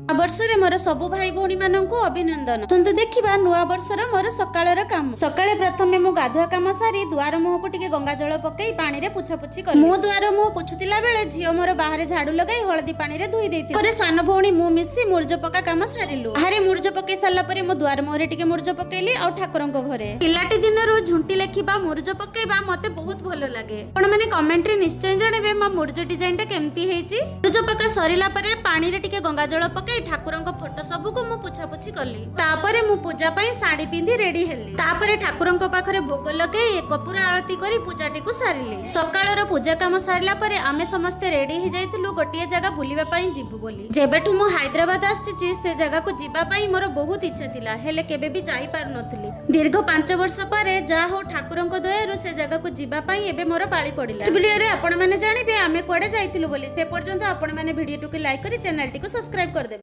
ନୂଆ ବର୍ଷରେ ମୋର ସବୁ ଭାଇ ଭଉଣୀ ମାନଙ୍କୁ ଅଭିନନ୍ଦନ। ଆସନ୍ତୁ ଦେଖିବା ନୂଆ ବର୍ଷର ମୋର ସକାଳର କାମ। ସକାଳେ ପ୍ରଥମେ ମୁଁ ଗାଧୁଆ କାମ ସାରି ଦୁଆର ମୁହଁକୁ ଟିକେ ଗଙ୍ଗା ଜଳ ପକେଇ ପାଣିରେ ପୋଛାପୋଛି କଲି। ମୁଁ ଦୁଆର ମୁହଁ ପୋଛୁଥିଲା ବେଳେ ଝିଅ ମୋର ବାହାରେ ଝାଡୁ ଲଗାଇ ହଳଦୀ ପାଣିରେ ଧୋଇ ଦେଇଥିଲା। ପରେ ସାନ ଭଉଣୀ ମୁଁ ମିଶି ମୁର୍ଜ ପକା କାମ ସାରିଲୁ। ବାହାରେ ମୁର୍ଜ ପକେଇ ସାରିଲା ପରେ ମୁଁ ଦୁଆର ମୁହଁରେ ଟିକେ ମୁର୍ଜ ପକେଇଲି ଆଉ ଠାକୁରଙ୍କ ଘରେ। ପିଲାଟି ଦିନରୁ ଝୁଣ୍ଟି ଲେଖିବା, ମୁର୍ଜ ପକେଇବା ମତେ ବହୁତ ଭଲ ଲାଗେ। ଆପଣ ମାନେ କମେଣ୍ଟରେ ନିଶ୍ଚୟ ଜଣେଇବେ ମୋ ମୁର୍ଜ ଡିଜାଇନ ଟା କେମିତି ହେଇଛି। ମୁର୍ଜ ପକା ସରିଲା ପରେ ପାଣିରେ ଟିକେ ଗଙ୍ଗା ଜଳ ପକେଇ ଠାକୁରଙ୍କ ଫଟୋ ସବୁକୁ ମୁଁ ପୋଛାପୋଛି କଲି। ତାପରେ ମୁଁ ପୂଜା ପାଇଁ ଶାଢୀ ପିନ୍ଧି ରେଡି ହେଲି। ତାପରେ ଠାକୁରଙ୍କ ପାଖରେ ଭୋଗ ଲଗେଇ କର୍ପୂର ଆଳତି କରି ପୂଜାଟିକୁ ସାରିଲି। ସକାଳର ପୂଜା କାମ ସାରିଲା ପରେ ଆମେ ସମସ୍ତେ ରେଡି ହେଇଯାଇଥିଲୁ ଗୋଟିଏ ଜାଗା ବୁଲିବା ପାଇଁ ଯିବୁ ବୋଲି। ଯେବେଠୁ ମୁଁ ହାଇଦ୍ରାବାଦ ଆସିଛି, ସେ ଜାଗାକୁ ଯିବା ପାଇଁ ମୋର ବହୁତ ଇଚ୍ଛା ଥିଲା, ହେଲେ କେବେ ବି ଯାଇପାରୁନଥିଲି। ଦୀର୍ଘ 5 ବର୍ଷ ପରେ ଯାହା ହଉ, ଠାକୁରଙ୍କ ଦୟାରୁ ସେ ଜାଗାକୁ ଯିବା ପାଇଁ ଏବେ ମୋର ପାଳି ପଡ଼ିଲା। ଭିଡ଼ିଓରେ ଆପଣମାନେ ଜାଣିବେ ଆମେ କୁଆଡେ ଯାଇଥିଲୁ ବୋଲି। ସେ ପର୍ଯ୍ୟନ୍ତ ଆପଣମାନେ ଭିଡ଼ିଓଟିକୁ ଲାଇକ୍ କରି ଚ୍ୟାନେଲଟିକୁ ସବସ୍କ୍ରାଇବ କରିଦେବେ।